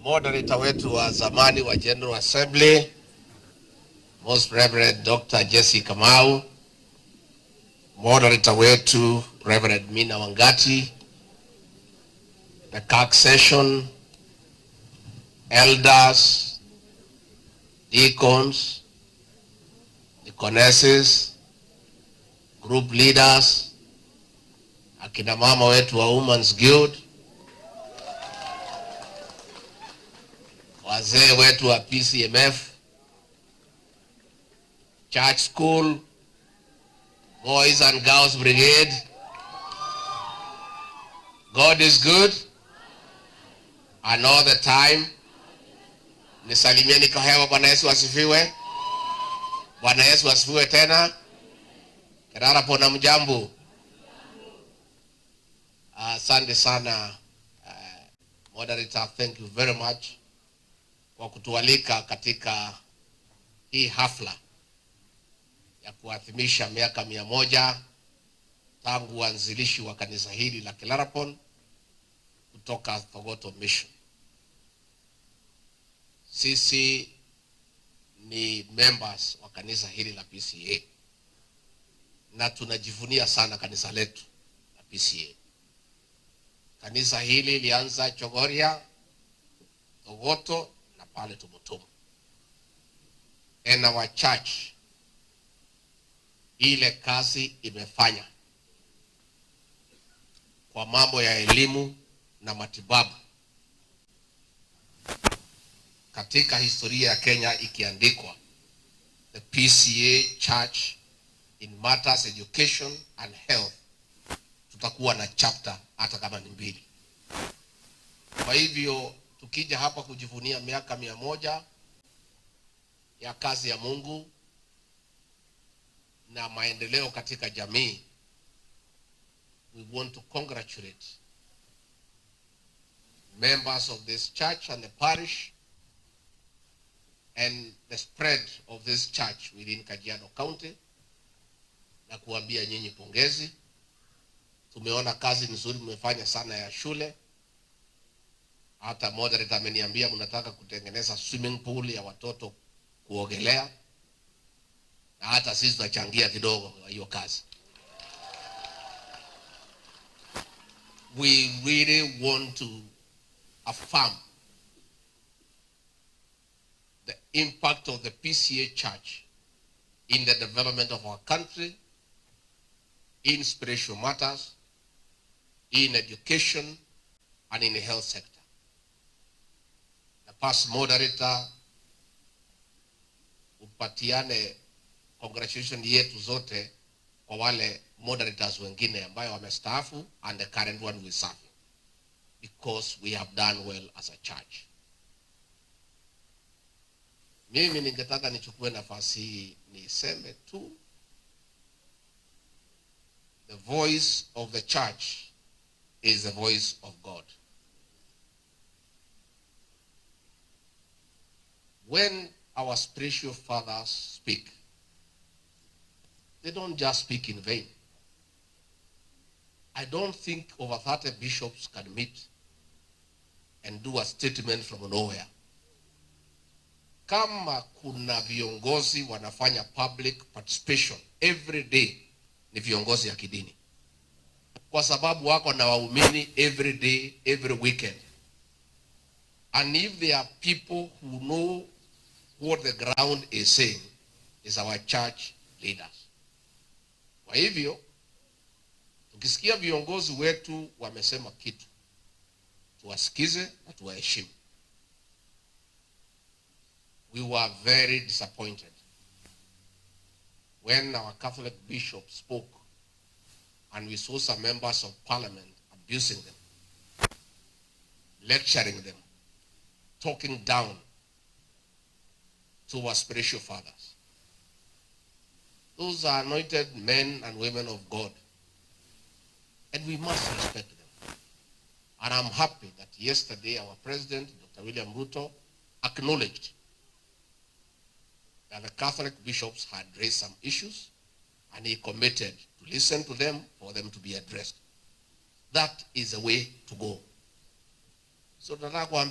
Moderator wetu wa zamani wa General Assembly, Most Reverend Dr. Jesse Kamau, moderator wetu Reverend Mina Wangati, the CAC session, elders, deacons, deaconesses, group leaders, akina mama wetu wa Women's Guild, wazee wetu wa PCMF, Church School, Boys and Girls Brigade. God is good and all the time. Nisalimieni kwa hewa. Bwana Yesu asifiwe. Bwana Yesu asifiwe tena. Kerara pona mjambo. Asante sana, moderator, thank you very much kwa kutualika katika hii hafla ya kuadhimisha miaka 100 tangu uanzilishi wa kanisa hili la Kerarapon kutoka Thogoto Mission. Sisi ni members wa kanisa hili la PCA na tunajivunia sana kanisa letu la PCA. Kanisa hili lilianza Chogoria, Thogoto na pale Tumutumu. And our church, ile kazi imefanya kwa mambo ya elimu na matibabu katika historia ya Kenya ikiandikwa, the PCA Church in matters education and health, tutakuwa na chapter hata kama ni mbili. Kwa hivyo tukija hapa kujivunia miaka 100 ya kazi ya Mungu na maendeleo katika jamii, we want to congratulate members of this church and the parish and the spread of this church within Kajiado County, na kuambia nyinyi pongezi. Tumeona kazi nzuri mmefanya sana ya shule. Hata moderator ameniambia mnataka kutengeneza swimming pool ya watoto kuogelea, na hata sisi tutachangia kidogo kwa hiyo kazi. We really want to affirm the impact of the PCA Church in the development of our country, in spiritual matters, in education, and in the health sector. The past moderator, upatiane congratulation yetu zote kwa wale moderators wengine ambayo wamestaafu and the current one we serve, because we have done well as a church. Mimi ningetaka nichukue nafasi hii niseme tu, the voice of the church is the voice of God. When our spiritual fathers speak, they don't just speak in vain. I don't think over 30 bishops can meet and do a statement from nowhere. Kama kuna viongozi wanafanya public participation every day, ni viongozi ya kidini, kwa sababu wako na waumini every day, every weekend. And if there are people who know what the ground is saying, is our church leaders. Kwa hivyo tukisikia viongozi wetu wamesema kitu, tuwasikize na tuwaheshimu. We were very disappointed when our Catholic bishop spoke and we saw some members of parliament abusing them, lecturing them, talking down to our spiritual fathers. Those are anointed men and women of God, and we must respect them. And I'm happy that yesterday our president, Dr. William Ruto, acknowledged that the Catholic bishops had raised some issues, and he committed to listen to them for them to be addressed. That is the way to go. So tunataka kuambia